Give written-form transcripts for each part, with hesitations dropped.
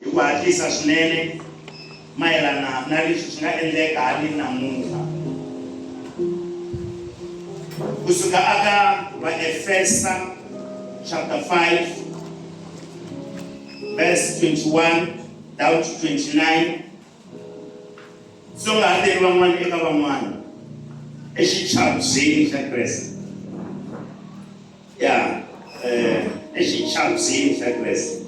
Hi ku hatlisa swinene mayelana na leswi swi nga endleka haleni namuntlha. Ku suka aka Vaefesa chapter 5 verse 21 down to 29 tsongahateni van'wana eka van'wana exichabyeni xa Kreste. Ya eh exichabyeni xa Kreste.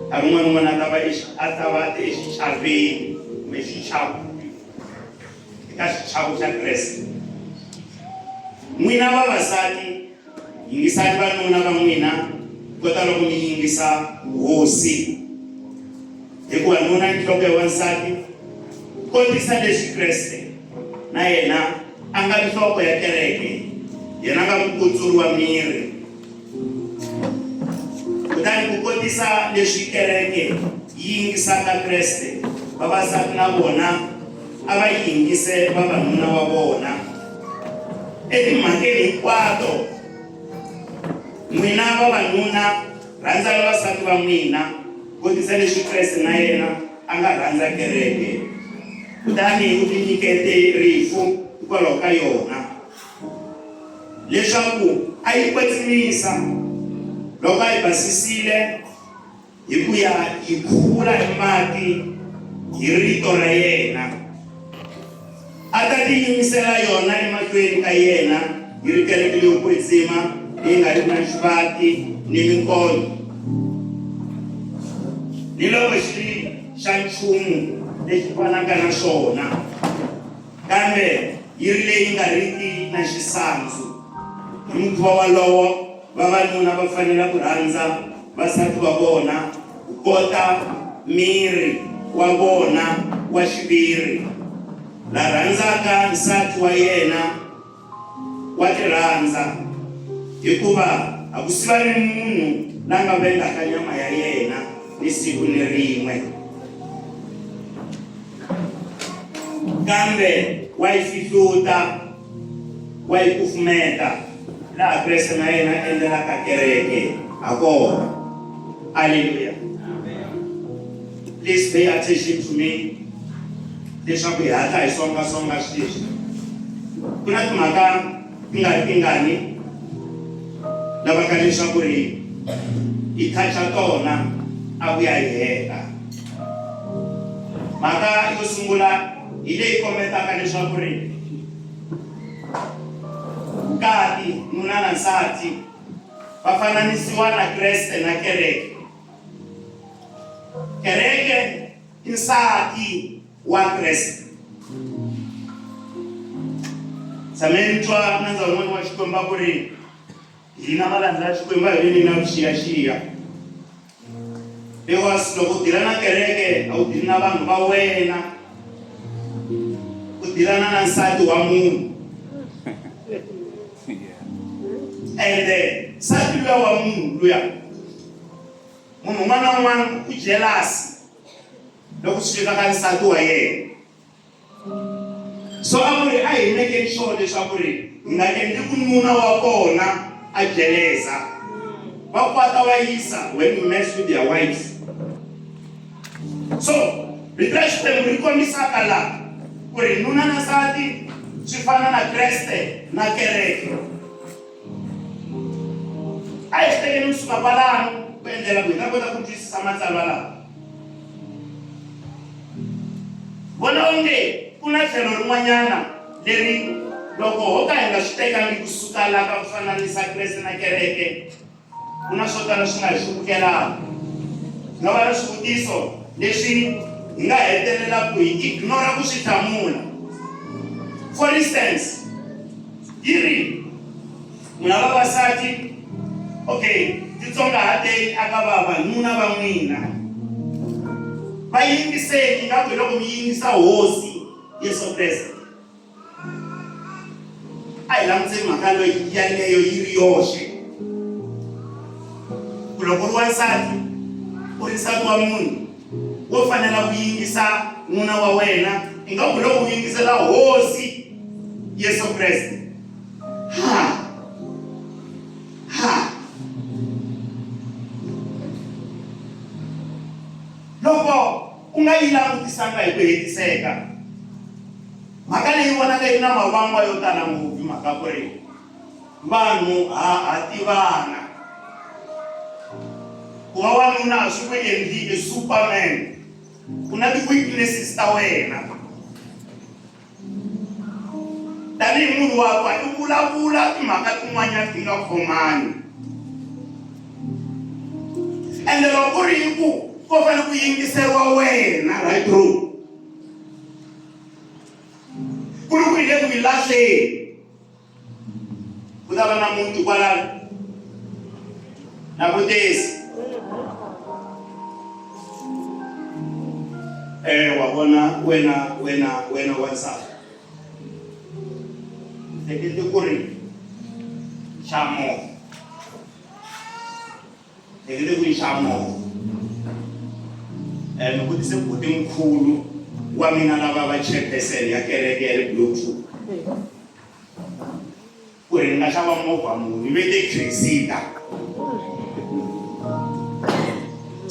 Nkarhi wun'wana n'wana a ta va a ta va exichaveni kumbe xichavuni eka xichavo xa Kreste. N'wina vavasati yingisani vanuna va n'wina kota loko mi yingisa Hosi. Hikuva nuna i nhloko ya wansati, kotisa leswi Kreste na yena a nga nhloko ya kereke, yena a nga mukutsuri wa miri. Kutani ku kotisa leswi kereke yi yingisaka Kreste, vavasati na vona a va yingise vavanuna wa vona etimhakeni hinkwato. N'wina vavanuna, rhandzani vasati va n'wina, kotisa leswi Kreste na yena a nga rhandza kereke, kutani u tinyikete rifu hikwalaho ka yona. Leswaku a yi kwetsimisa loko a yi basisile hi ku ya yi khuvula hi mati hi rito ra yena, a ta tiyimisela yona emahlweni ka yena yi ri kereke leyo kwetsima leyi nga riki na xivati ni minkonyo, ni loko xi ri xa nchumu lexi fanaka na xona. Kambe yi ri leyi nga riki na xisandzu. Hi mukhuva wolowo, vavanuna va fanele ku rhandza vasati va vona kukota miri wa vona wa xiviri. La rhandzaka nsati wa yena wa tirhandza, hikuva a ku siva ni munhu la nga vengaka nyama ya yena ni siku ni rin'we. Kambe wa yi fihluta, wa yi kufumeta, laha Kreste na yena a endlelaka kereke ha kona. Aleluya. Please pay attention to me leswaku hi hatla hi songasonga sweswi. Ku na timhaka ti nga ri tingani lavaka leswaku ri hi thacha tona a vuya hi heta. Mhaka yo sungula hi leyi kombetaka leswaku ri vukati, nuna na nsati va fananisiwa na Kreste na kereke. Kereke i nsati wa Kreste. Tshame ni twa nandza wun'wana wa Xikwembu a ku ri hina malandza ya Xikwembu a hi veni na vuxiyaxiya. Because loko u dilana na kereke a wu dili na vanhu va wena, u dilana na nsati wa munhu. Ende nsati luya wa munhu luya, munhu un'wana na un'wana u jealous loko swi fika ka nsati wa yena. So a ku ri a hi mekeni sure leswaku ri hi nga endli ku nuna wa kona a jeleza. Va kwata va yisa when you mess with their wives. So rito ra Xikwembu ri kombisaka la ku ri nuna na nsati swi fana na Kreste na kereke. A hi swi tekeni kusuka kwalano ku endlela ku hi ta kota ku twisisa matsalwa lawa. Vona onge ku na tlhelo rin'wanyana leri loko ho ka hi nga swi tekangi ku suka la ka ku fananisa Kreste na kereke, ku na swo tala swi nga hi hluvukelaka. Hi nga va na swivutiso leswi hi nga hetelelaka hi ignora ku swi hlamula. For instance, yi ri, N'wina vavasati, okay, titsongahateni aka vavanuna va n'wina. Va yingiseni ingaku hi loko mi yingisa Hosi Yesu Kreste. A hi languteni mhaka loyi yaleyo yi ri yoxe. Ku loko u ri wansati, u ri nsati wa munhu, wo fanela ku yingisa nuna wa wena ingaku hi loko u yingisela Hosi Yesu Kreste. Ha! Ha! Loko u nga yi langutisanga hi ku hetiseka mhaka leyi vonaka yi na mavangwa yo tala ngopfu hi mhaka ku ri vanhu ha ha tivana. Ku va wanuna a swi ku endli e superman. U na ti-weaknesses ta wena. Tanihi munhu wa pfa i vulavula timhaka tin'wanyana ti nga khomani. Ende loko ku ri hi ku ko fanele ku yingiseriwa wena right through ku ri ku hi le ku yi lahleni ku ta va na muti kwalano na vutisa eh wa vona wena wena wena wansati hlekete ku ri xa movha hlekete ku ri xa movha ni vutise buti mkhulu wa mina lava va chairperson ya kereke ya le block 2 Ku ri ni nga xava movha muni ve te Cressida.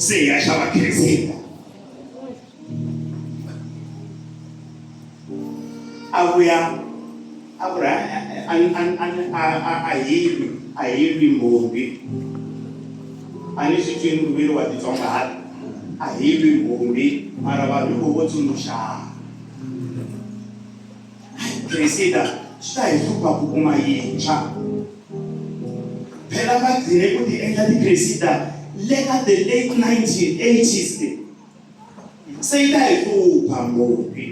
Se hi ya xava Cressida. A vuya a ku ri a hi lwi a hi lwi mbombi a ni swi twini ku ve ri wa titsongahata a hi lwi mbombi mara vanhu hi vo tsundzuxana. Cressida, swi ta hi hlupha ku kuma yintshwa. Phela va gcine ku ti endla ti-Cressida le ka the late 1980s le. Se yi ta hi hlupha ngopfu.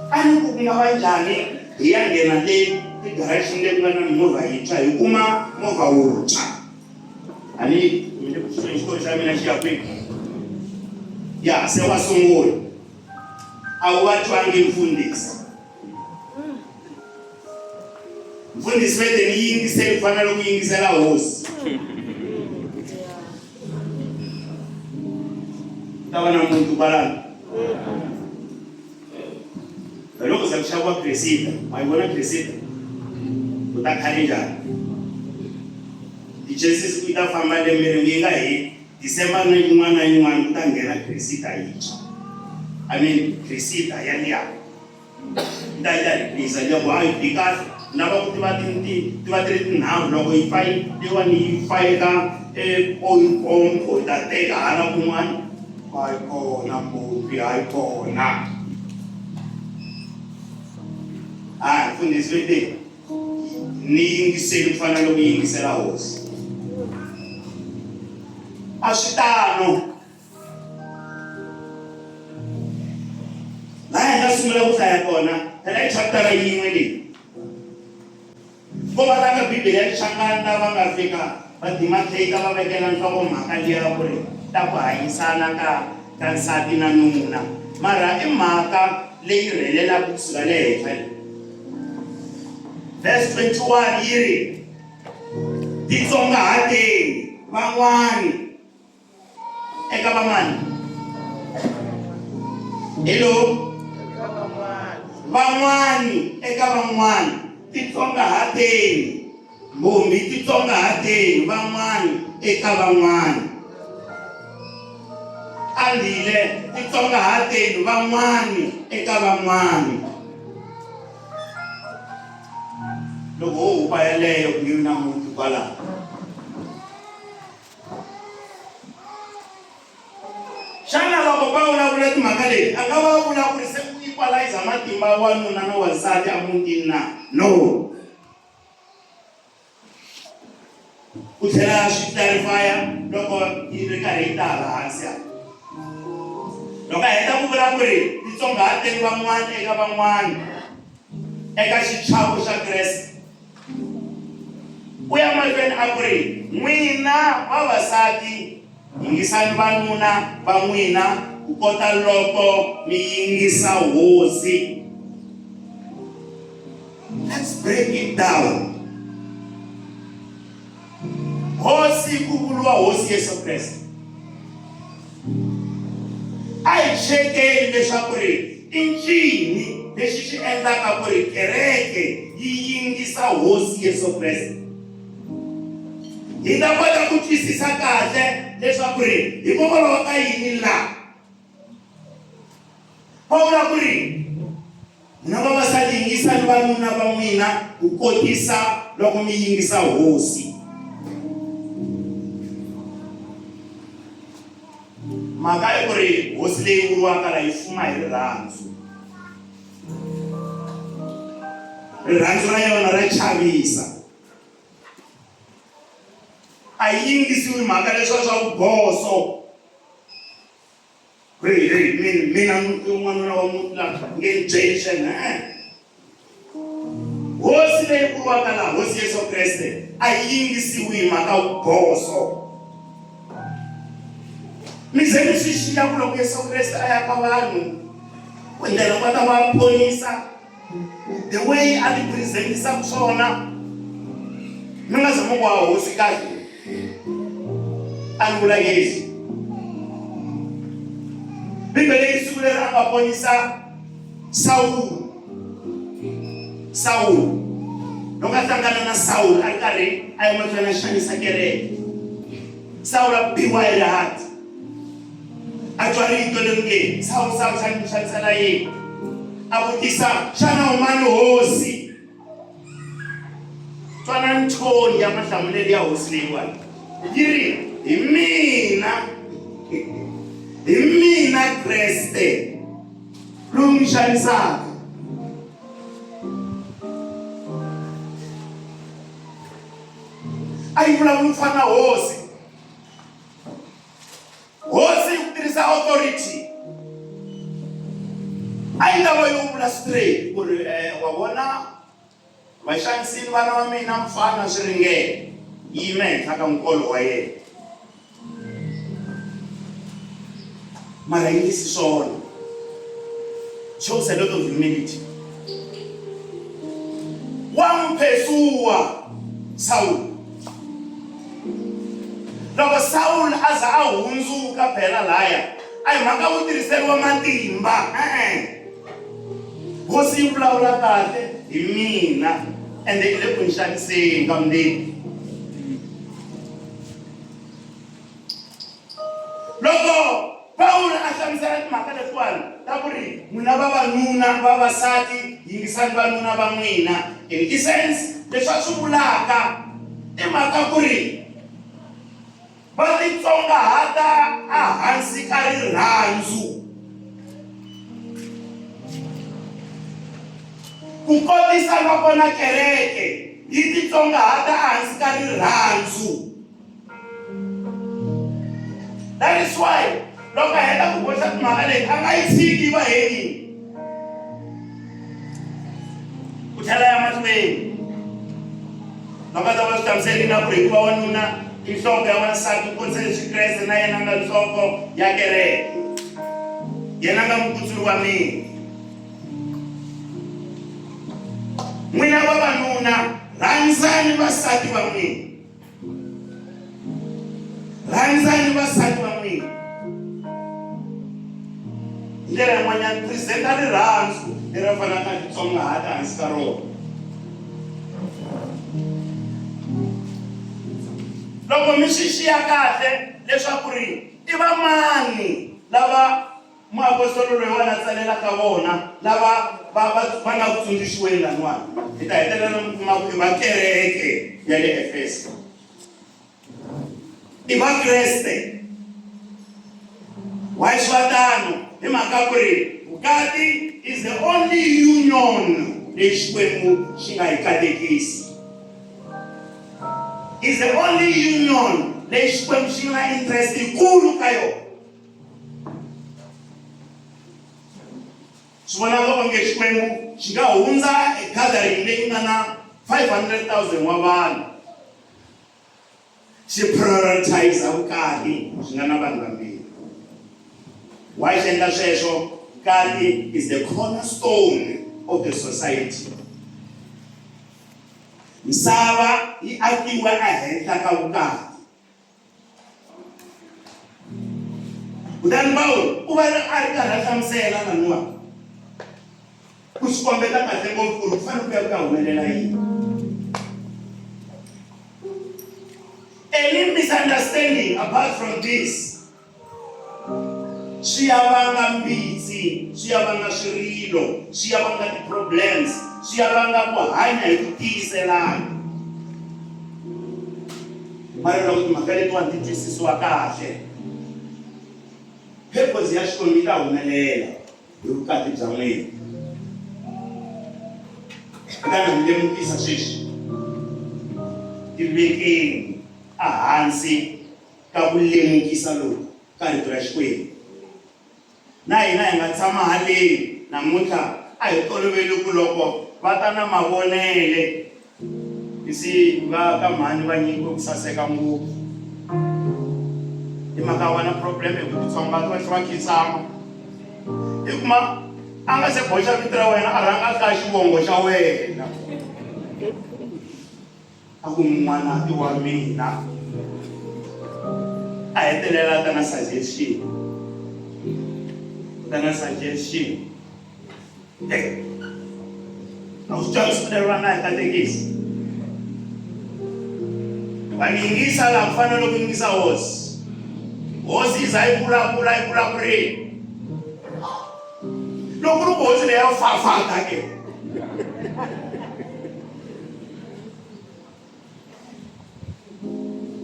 A ni ku ku nga va njhani hi ya nghena le tigarajini le ku nga na mimovha yintshwa hi kuma movha wuntshwa. A ni mi le ku swi xitori xa mina xi ya kwihi? Ya se wa sungula. A wu va twangi mfundhisi. Mfundhisi ve te ni yingiseli ku fana na loko yingisela hosi. Ku ta va na muntu kwalano. Loko za ku xaviwa Cressida, ma yi vona Cressida? U ta khale njhani? Ti-chances ku yi ta famba lembe rin'we yi nga heli. December na yin'wana na yin'wana ku ta nghena Cressida yintshwa. I mean Cressida yaliya yi ta yi ta replace liya ku hayi yi kahle ni lava ku ti va ti ti ti va ti ri tinharhu loko yi pfa yi leyiwani yi pfa eka oil pump hi ta teka hala kun'wana hayi kona mbuti hayi kona hayi mfundhisi ve te Ni yingiseli ku fana na loko yingisela hosi. A swi tano. Laha hi nga sungula ku hlaya kona, phela i chaptara yin'we leyi. Ko va la ka Bibele ya Xichangani lava nga fika va demarcate va vekela nhlokomhaka liya ku ri ta ku hanyisana ka ka nsati na nuna. Mara i mhaka leyi rhelelaka kusuka le henhla leyi. Verse 21 yi ri, Titsongahateni van'wani eka van'wani. Hello? Van'wani eka van'wani. Titsongahateni. Mbhumbi titsongahateni van'wani eka van'wani. Andile titsongahateni van'wani eka van'wani. Loko ho hupa yaleyo ku nge vi na muti kwalaho. Xana loko Pawulo a vula timhaka leti, a nga va a vula ku ri se u equalize matimba wanuna na wansati emutini na? No. U tlhela a swi clarify loko yi ri karhi yi ta hala hansi hala. Loko a heta ku vula ku ri titsongahateni van'wana eka van'wana eka xichavo xa Kreste, u ya mahlweni a ku ri n'wina vavasati yingisani vanuna va n'wina ku kota loko mi yingisa Hosi. Let's break it down. Hosi ku vuriwa Hosi Yesu Kreste. A hi chekeni leswaku ri i ncini lexi xi endlaka ku ri kereke yi yingisa Hosi Yesu Kreste. Hi ta kota ku twisisa kahle leswaku ri hikokwalaho ka yini laha va vula ku ri n'wina vavasati yingisani vanuna va n'wina ku kotisa loko mi yingisa hosi. Mhaka i ku ri hosi leyi vuriwaka la yi fuma hi rirhandzu. Rirhandzu ra yona ra chavisa. A yi yingisiwi mhaka leswiya swa vuboso. Hey, hey, mina mina n'wanuna wa muti la nge ni byeli swena e hosi leyi vuriwaka laha hosi Yesu Kreste a yi yingisiwi hi mhaka vuboso. Mi ze mi swi xiya ku loko Yesu Kreste a ya ka vanhu ku endlela ku va ta va ponisa the way a ti presentisaka swona mi nga za mi ku a hosi kahle a ni vula Yesu. Bibele yi siku leri a nga ponisa Sawulo Sawulo loko a hlangana na Sawulo a ri karhi a ya mahlweni a xanisa kereke Sawulo a biwa hi rihati a twa rito leri nge Sawulo Sawulo xana mi xanisela yini a vutisa xana u mani hosi Twanani thoni ya mahlamulelo ya hosi leyiwani yi ri, Hi mina, hi mina Kreste loyi mi xanisaka. A yi vulavuli ku fana na hosi. Hosi hi ku tirhisa authority a yi ta va yo vula straight ku ri um wa vona va xanisini vana va mina mfana swi ringene yi yime henhla ka nkolo wa yena mara yi ndlisi swona shows a lot of humility wa n'wi phesuwa Sawulo Loko Sawulo a za a hundzuka phela laya, a hi mhaka ku tirhiseriwa matimba, e-e. Hosi yi vulavula kahle hi mina ende yi le ku ni xaniseni ka mundeni. Loko Pawulo a hlamusela timhaka letiwani ta ku ri n'wina vavanuna, vavasati, yingisani vanuna va n'wina, in essence leswi a swi vulaka i mhaka ku ri va titsongahata ehansi ka rirhandzu. Ku kotisa loko na kereke yi titsongahata ehansi ka rirhandzu. That is why loko a heta ku boxa timhaka leti a nga yi tshiki yi va hanging. U tlhela ya mahlweni. Loko a ta va swi hlamuselile na ku ri hikuva wanuna i nhloko ya wansati ku kotisa leswi Kreste na yena a nga nhloko ya kereke. Yena a nga mukutsuri wa miri. N'wina vavanuna rhandzani vasati va n'wina. Rhandzani vasati va n'wina. Hi ndlela yin'wanyana, presenta rirhandzu leri a fanelaka a titsongahata hansi ka rona. Loko mi swi xiya kahle leswaku ri i vamani lava Muapostolo loyiwani a tsalelaka vona lava va va va nga ku tsundzuxiweni laniwani, hi ta hetelela mi kuma ku i va kereke ya le Efesa. I Vakreste. Why swi va tano? Hi mhaka ku ri vukati is the only union leyi Xikwembu xi nga yi katekisa. Is the only union leyi Xikwembu xi nga na interest yikulu ka yona. Swi vonaka onge Xikwembu xi nga hundza egathering leyi nga na 500,000 wa vanhu xi prioritize vukati byi nga na vanhu vambirhi. Why xi endla sweswo? Vukati is the cornerstone of the society. Misava yi akiwe ehenhla ka vukati. Kutani Pawulo u va a ri karhi a hlamusela laniwa ku swi kombeta kahle ngopfu ku ri ku fanele ku ya ku ya humelela yini. Understanding apart from this swi ya vanga mbitsi, swi ya vanga swirilo, swi ya vanga ti-problems, swi ya vanga ku hanya hi ku tiyiselana. Mara loko timhaka letiwani ti twisisiwa kahle, purpose ya Xikwembu yi ta humelela hi vukati bya n'wina. Kutani mi lemukisa sweswi, tivekeni ehansi ka ku lemukisa loku ka Rito ra Xikwembu. Na hina hi nga tshama haleni namuntlha, a hi toloveli ku loko va ta na mavonele, you see, va ka mhani va nyikiwe ku saseka ngopfu. Hi mhaka va na problem hi ku titsongahata va tlhela va khinsama. I kuma a nga se boxa vito ra wena a rhanga a hlaya xivongo xa wena. A ku n'wanati wa mina a hetelela a ta na suggestion ta na suggestion hey a wu swi twa siku leri va nga hi katekisi va ni yingisa laha ku fanele ku yingisa hosi hosi yi za yi vulavula yi vulavurile loko ku ri ku hosi leyi ya fafata ke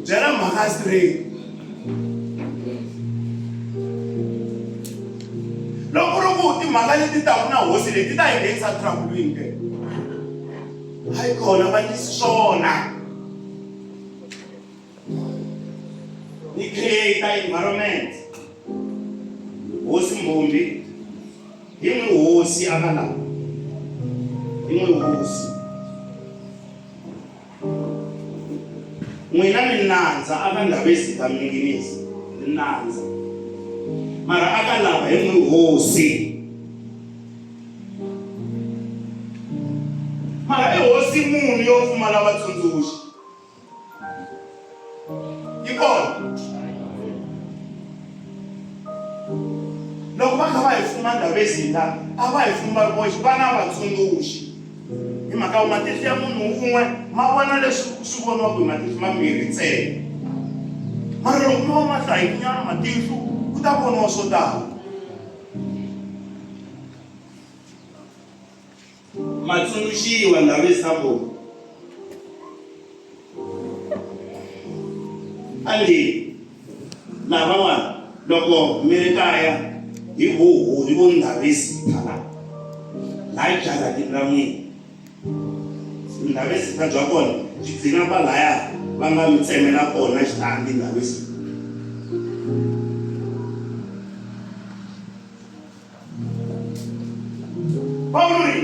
Byela mhaka straight. Loko ku ri ku timhaka leti taku na hosi leti ti ta hi nghenisa trouble-ini ke. Hayi kona va ndlisi swona. Ni create environment. Hosi Mbumbi hi n'wi hosi a nga laha. Hi n'wi hosi. N'wina mi nandza a ka Ndhavezitha Minginisi, mi nandza. Mara a ka lava hi n'wi hosi. Mara i hosi muni yo pfumala vatsundzuxi? Yi kona. Loko va kha va hi fuma Ndhavezitha, a va hi fumi va ri voxe, va na vatsundzuxi. Hi mhaka ku matihlo ya munhu wun'we ma vona leswi swi voniwaka hi matihlo mambirhi ntsena. Mara loko mo va ma hlayinyana matihlo ku ta voniwa swo tala. Ma tsundzuxiwa Ndhavezitha A nge lavawani loko mi ri kaya hi vo hi vo Ndhavezitha la laha jaratini ra n'wina. Ndhavezitha bya kona byi gcina kwalaya va nga mi tsemela kona xitandi Ndhavezitha. Pawulo ri,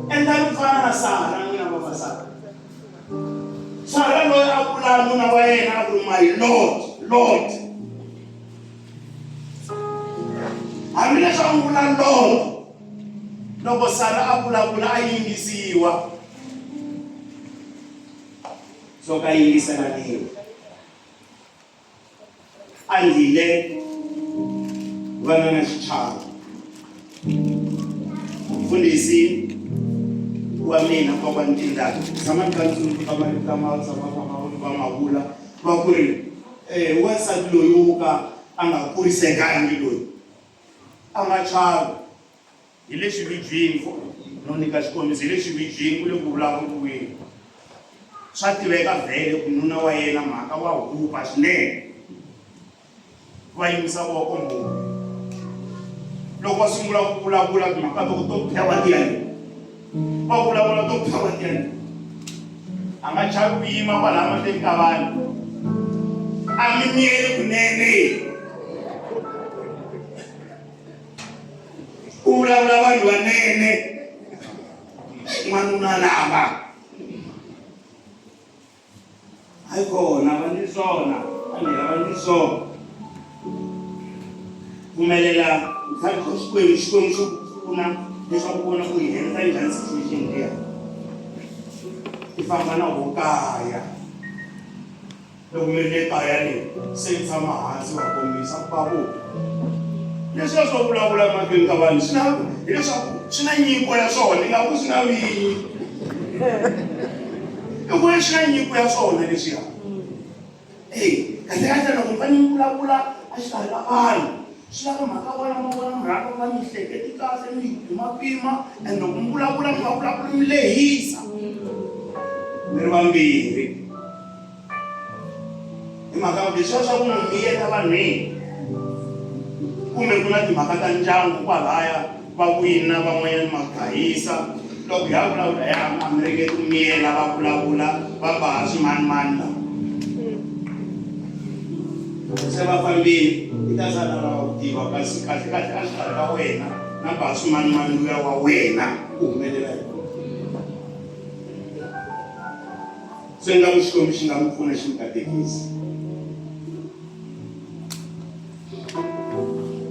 Endlani ku fana na Sara n'wina vavasati. Sara loyi a vula nuna wa yena a ku my lord, lord. Hambileswi a n'wi vula lord, loko Sara a vulavula a yingisiwa. So ka yingiselaniwa. A ndlile vana na xichavo. Mfundhisi wa mina kokwani Tindani tshama ni ka tsundzuka marito lama va tshamaka va ma vula va ku ri wansati loyi wo ka a nga kurisekangi loyi a nga chavi. Hi le xividyini, no nyika xikombiso, hi le xividyini ku le ku vulavuriweni. Swa tiveka vhele ku nuna wa yena mhaka wa hupa swinene. Va yimisa voko mbhoni. Loko va sungula ku vulavula timhaka to to phewa tiya le. Va vulavula to phewa tiya le. A nga chavi ku yima kwalaha mahlweni ka vanhu. A mi miyeli kunene. U vulavula vanhu vanene n'wanuna lava hayi kona va ni swona a va ni swona pfumelela vutlhari bya xikwembu xikwembu xi ku pfuna leswaku vona ku yi endla njhani situation liya i famba na vo kaya Loko mi ri le kaya le, se mi tshama hansi wa kombisa ku va vo. Leswiya swo vulavula emahlweni ka vanhu swi na hileswaku swi na nyiko ya swona, ni nga ku swi na vinyi. I ku swi na nyiko ya swona leswiya. Eya. Kahlekahle loko mi fanele mi vulavula exikarhi ka vanhu swi lava mhaka vona ma vona murhanga va mi hleketi kahle mi yi pimapima and loko mi vulavula mi nga vulavuli mi lehisa mi ri vambirhi hi mhaka ku leswiya swa ku mi miyeta vanhwini kumbe ku na timhaka ta ndyangu kwalaya va wina van'wanyana magayisa loko ya vulavula ya a mi ringeti ku miyela va vulavula va ba swimanimani la se va fambile i ta sala lava ku tiva kasi kahle kahle a xikarhi ka wena na ba swimanimani luya wa wena ku humelela hi se nga ku Xikwembu xi nga mi pfuna xi mi katekisa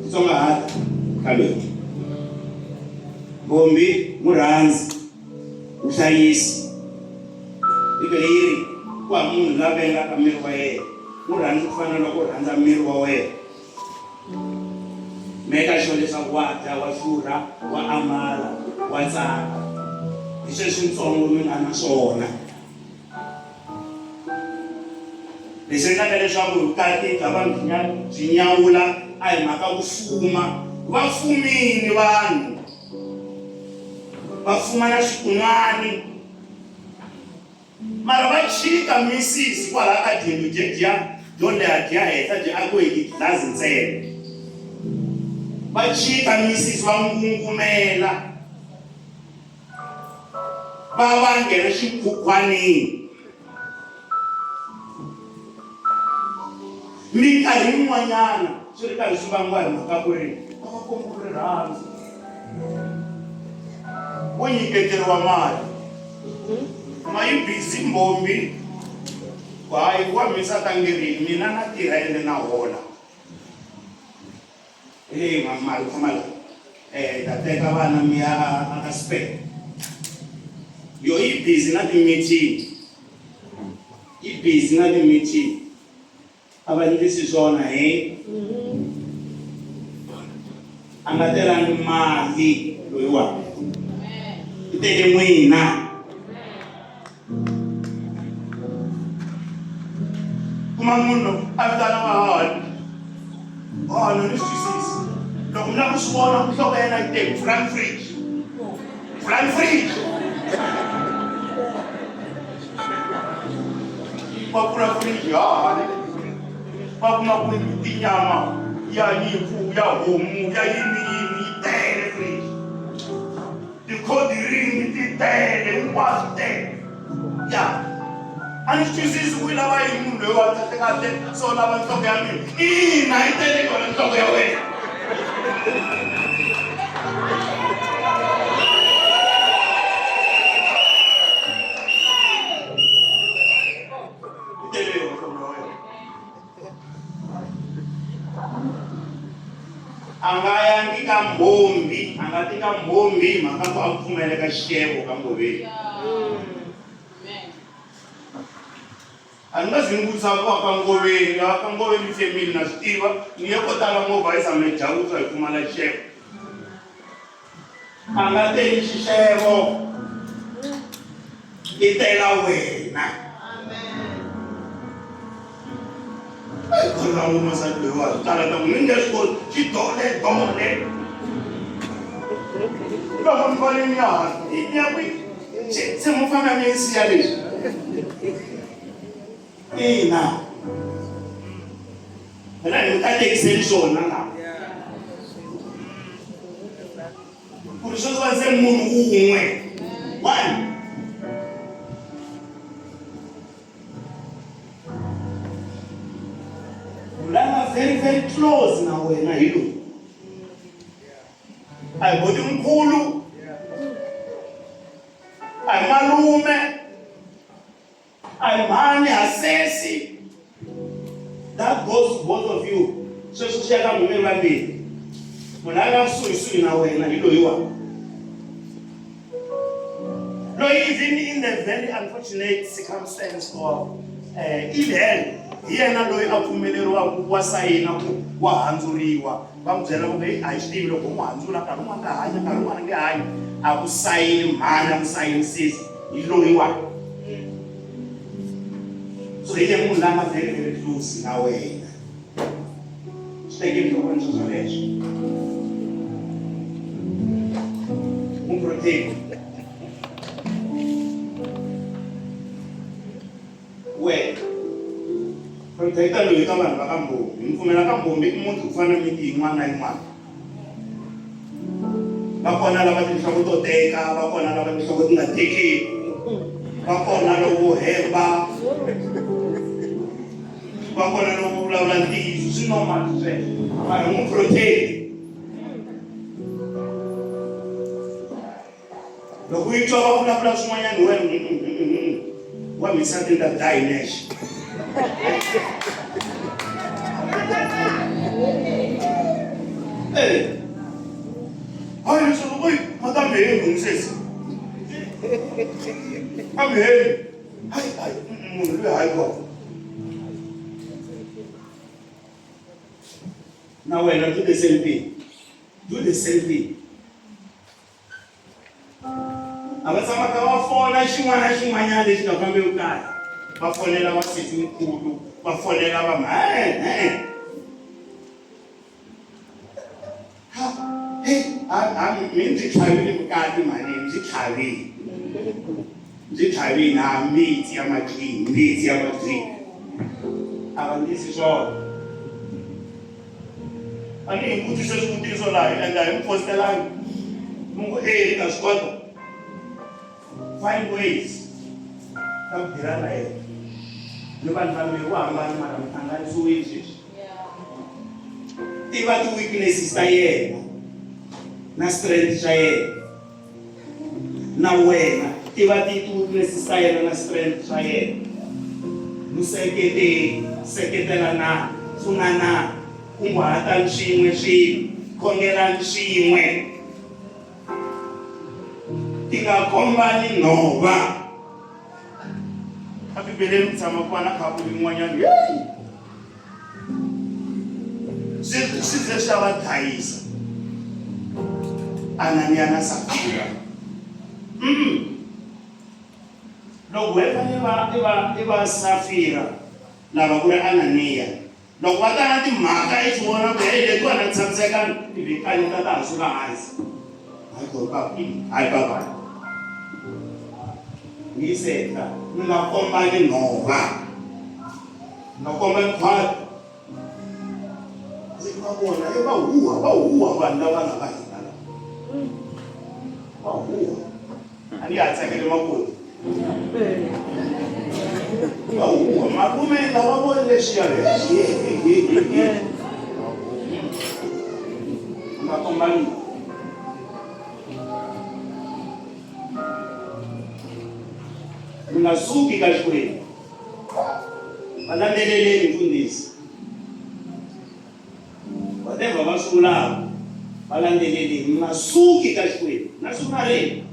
titsongahata ka loyi mbombi murhandzi muhlayisi Bibele yi ri ku hava munhu la vengaka miri wa yena wu rhandzi ku fana na loko u rhandza miri wa wena meka sure leswaku wa dya wa xurha wa ambala wa tsaka hi sweswi ntsongo mi nga na swona leswi endlaka leswaku vukati bya vanhu byi nyawula a hi mhaka ku fuma va fumini vanhu va fuma na swikun'wani Mara va chika misisi kwalaya ka dyindlu dyedyiya dyo leha dyiya henhla dyi akiwe hi tiglazi ntsena. Va chika misisi va ngungumela va va nghena xikhukhwanini. Minkarhi yin'wanyana swi ri karhi swi vangiwa hi mhaka ku ri a va kombiwi rirhandzu. Wo nyiketeriwa mali ma yi busy mbombi ku hayi wa misa tangerini mina na tirha ende na hola hey mali khoma la eh ta teka vana mi ya a ka spare yo yi busy na ti-meeting yi busy na ti-meeting A va endlisi swona he? A nga telangi mali loyiwani. I tele n'wina. Kuma munhu a vitana vahahani. Hahani ni swi twisisi. Loko mi lava ku swi vona nhloko ya yena yi te pfulani fridge. Pfulani fridge. Va pfula fridge hahani va kuma ku tinyama ya nyimpfu ya homu ya yini yini yi tele fridge tikhodiringi ti tele hinkwaswo tele ya a ni swi twisisi ku yi lava yini munhu loyi wa kahle kahle so lava nhloko ya mina ina yi tele yona nhloko ya wena A nga yangi ka mbhombi a nga ti ka mbhombi hi mhaka ku a pfumeleka xixevo ka mbhoveni a ni nga zi ni vutisa ku aka ngoveni aka ngoveni family na swi tiva ni ye ko tala movha yi tshame dya vuswa hi pfumala xixevo A nga teli xixevo, i tela wena. Khona ngoma sa loyiwa swi tala ta ku ni nge swi koti xi dole dole loko ni fanele ni ya hala ni ya kwihi se mo fana mi siya leswi ina phela hi mi katekiseni swona la ku ri sweswi va se munhu un'we one la nga very very close na wena hi loyi a hi boti mkhulu a hi malume a hi mhani hasesi that goes to both of you sweswo swi ya ka n'wina vambirhi munhu a nga kusuhisuhi na wena hi loyiwa loyi even in the very unfortunate circumstance of ill health hi yena loyi a pfumeleriwaka wa sayina ku wa handzuriwa Va n'wi byela ku heyi a hi swi tivi loko ho n'wi handzula nkarhi wun'wana ta hanya nkarhi wun'wana nge hanyi a ku sayini mhani a ku sayini sesi hi loyiwani. So hi ye munhu la nga very very close na wena. Swi teke enhlokweni swo swoleswo. N'wi protect. Wena protecta loyi ka vanhu va ka Mbombi. Ni pfumela ka Mbombi i muti ku fana na miti yin'wana na yin'wana. Va kona lava tinhloko to teka, va kona lava tinhloko ti nga tekeki, va kona lowo hemba, va kona lowo vulavula ntiyiso. Swi normal sweswo. Mara n'wi protect. Loko yi twa va vulavula swin'wanyana hi wena wa misati ni ta dlaya hi nexe. Eh. Hayi leswaku oyi madame hembi n'wisesi. A mi hembi. Hayi hayi munhu loyi hayi kona. Na wena do the same thing. Do the same thing. A va tshamaka va fona xin'wana na xin'wanyana lexi nga fambeki kahle va fonela va sesi mkhulu va fonela va ma e ha hey a mi ndzi tlhavile vukati mhani ndzi tlhavile ndzi tlhavile ha mbitsi ya madlini mbitsi ya madlini a va ndlisi swona A ni hi vutise swivutiso laha hi endla hi mi fositelangi mi ku e ta swi kota find ways ta ku dila na yena ni vanhu vambirhi vo hambana mara mi hlanganisiwile sweswi tiva ti-weaknesses ta yena na strength xa yena na wena tiva ti-weaknesses ta yena na strength swa yena n'wi seketeli seketelanani pfunanani kunguhatani swin'we swilo khongelani swin'we ti nga kombani nhova a bibeleni ku tshama ku va na khapu yin'wanyana heyi swi swi ze swi ya va dlayisa Ananiya na Safira loko we fanele va i va i va Safira lava ku ri Ananiya loko va ta na timhaka i swi vona ku hey letiwani a ti tshamisekanga ivi kaneta ta ha suka hansi hayi papa hayi papa ni seta mi nga kombani nhova mi nga kombani khwati ndzi va vona i va huha va huha vanhu lava nga va hina lava va huha a ni ha tsakele makoti va huha malume lava voni leswiya nga kombani mi nga suki ka Xikwembu va landzeleleni mfundhisi whatever va swi vulaka va landzeleleni mi nga suki ka Xikwembu na siku na rin'we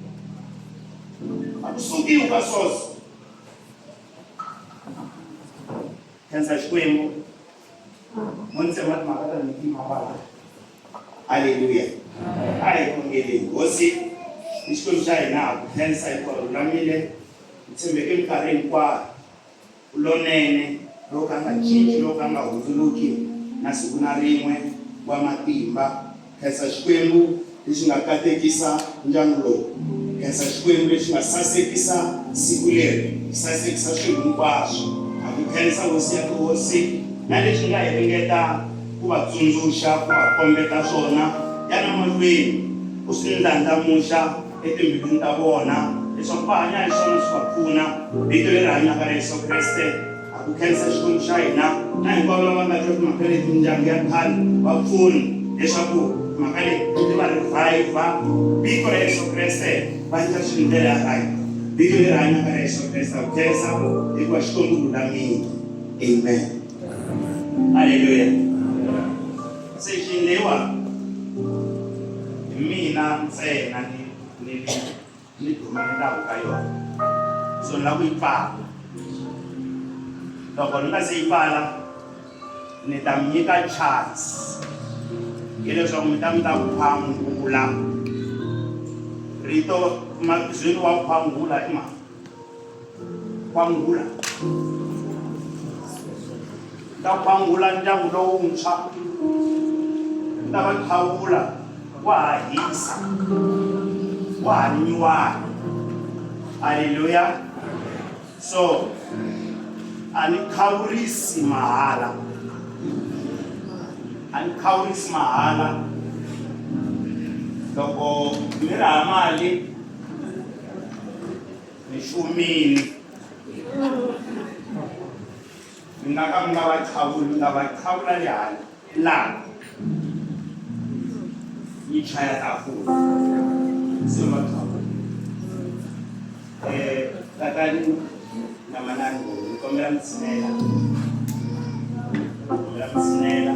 a ku sukiwi ka source khensa Xikwembu mo ni tsema timhaka ta mitima kwala Aleluya. A hi khongeleni. Hosi, i Xikwembu xa hina, ha ku khensa hikuva u lulamile, u tshembeke minkarhi hinkwayo, u lonene, lowo ka nga cinci, lowo ka nga hundzuluki na siku na rin'we, wa matimba. Khensa Xikwembu lexi nga katekisa ndyangu lowu. Khensa Xikwembu lexi nga sasekisa siku leri, xi sasekisa swilo hinkwaswo. Ha ku khensa Hosi ya tihosi, na leswi nga hi ringeta ku va tsundzuxa, ku va kombeta swona, yana mahlweni u swi ndlandlamuxa etimbilwini ta vona, leswaku va hanya hi swona swi va pfuna. Vito leri hanyaka ra Yesu Kreste, ha ku khensa Xikwembu xa hina, na hinkwavo lava nga twa timhaka leti, mindyangu ya khale, va pfuni leswaku timhaka leti ti va revive. Vito ra Yesu Kreste, va endla swilo hi ndlela ya right. Vito leri hanyaka ra Yesu Kreste, ha ku khensa, hikuva Xikwembu lulamile. Amen. Haleluya. Session leyiwani hi mina ntsena ni ni ni dominetaka ka yona so ni lava ku yi pfala loko ni nga se yi pfala ni ta mi nyika chance hileswaku mi ta mi ta khwangula rito mavizweni wa khwangula i mani khwangula. Ni ta khwangula ndyangu lowuntshwa, ni ta va khawula wa ha hisa, wa ha ri nyuwana. Haleluya! So a ni khawurisi mahala, a ni khawurisi mahala. Loko mi ri ha mali ni xumile. Mi nga ka mi nga va qhavuli, mi ta va qhavula le handle laha yi chaya tafula se va qhavula. Tatani na manani, ni kombela mi tshinela, kombela mi tshinela.